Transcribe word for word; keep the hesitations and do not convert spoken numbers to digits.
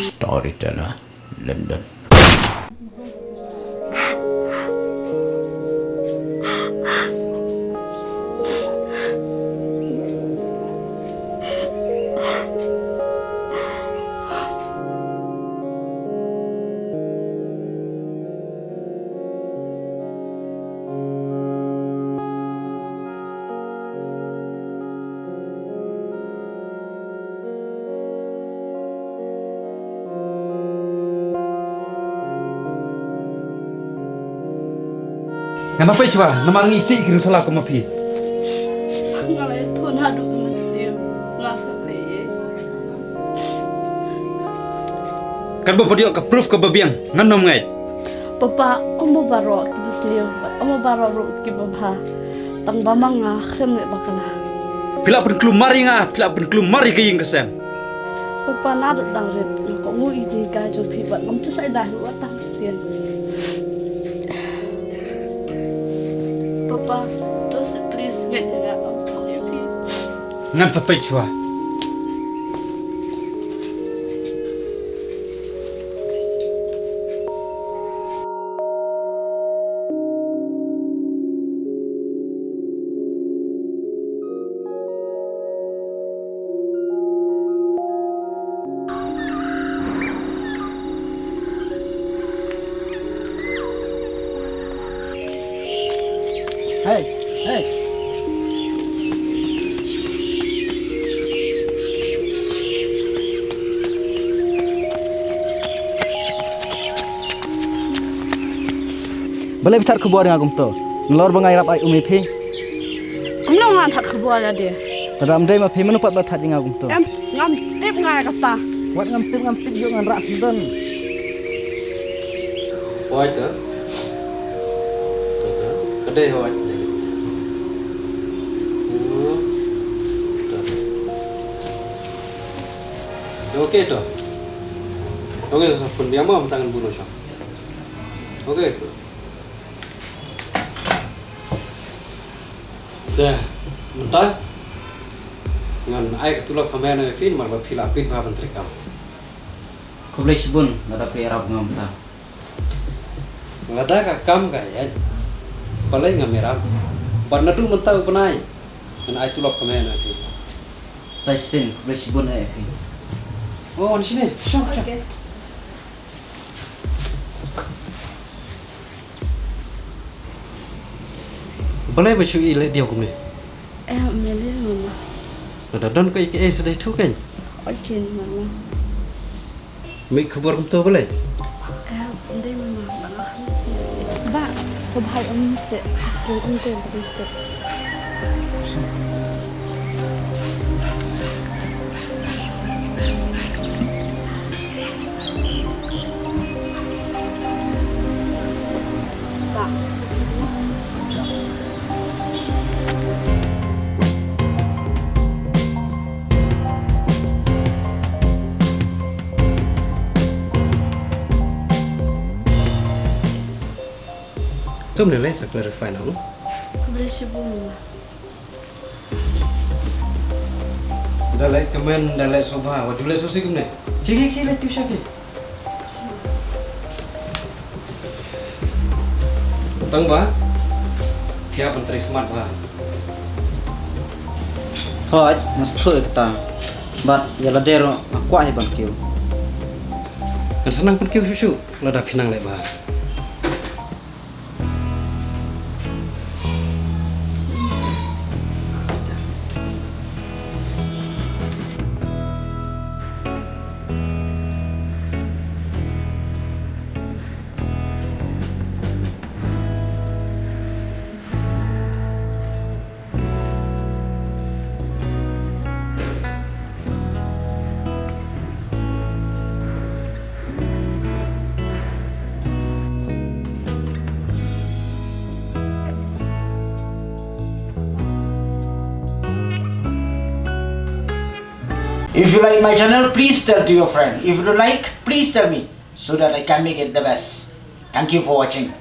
Storyteller, London. Nga na pei shuwa, namar ngi sih ki ruthala kum ma phi. Nga la ïathuh naduh ka mynsiem, nga khlem leh ei. Katba padiok ka proof kaba biang, ngan nym ngeit. Papa, ym ba baroh kiba sniew, bad ym ba baroh ruh kiba bha. Tang ba ma nga khlem leh bakla. Phi la pynklumar ïa nga, phi la pynklumar ïa ka ïing ka sem. Papa, naduh dang rit nga kohnguh ïa jinghikai jong phi bad ngam ju sa ïa da hi wat tang sien. Papa, to sa please ngeit ïa nga, ngam thok ïa phi. Ngan sa peit shuwa. Hei, hei. Balei phi thad khubor ïa nga kumto? Nalor ba nga ïarap ai um ïa phi. Kumno ngan thad khubor ïa de? Lada ym dei ma phi mano pat ba thad ïa nga kumto? Em, ngam tip nga ïa kata. Wat ngam tip, ngam tip ïoh ngan rah sendon. Hooid to. To, to. Ka dei hooid. To, to. Okay to. Okay, sa phone biang mo, mynta ngan bun noh sha. Okay. Te mynta ngan ai ka tulop ka mei na ïa phi namar ba phi la pit bha ban trei kam. Khublei shibun lada phi ïarap nga mynta. Lada ka kam ka ïaid, balei ngam ïarap? Bad naduh mynta u bnai ngan ai tulop ka mei na ïa phi. Sa shisien, khublei shibun ïa phi. Oh, wan shane, shong, shong. Okay. Balei ba shu i leh diaw kumne? Eh, ym lei mama. Lada don kaei kaei sa dei thuh kein. Oi kein mama. Mih khubor kumto balei? Eh, ym dei mama, ba nga kham sngewsih. Ba, ko bhai ym sngewsih, ha skul ym dei ba ym sngewsih. Tum ne lei sa clarify na u. Khublei shibun mama. Da leh kmen, da leh sngewbha, wat ju leh sngewsih kumne. Ki, ki, ki, leh tip sha ki. Tang ba phi hap ban trei smat bha. Hooid, nga sngewthuh ïa kata. Bad ïa lade ruh nga kwah hi ban kiew. Ngan sa nang pynkiew shuh shuh lada phi nang leh bha. If you like my channel, please tell to your friend. If you don't like, please tell me so that I can make it the best. Thank you for watching.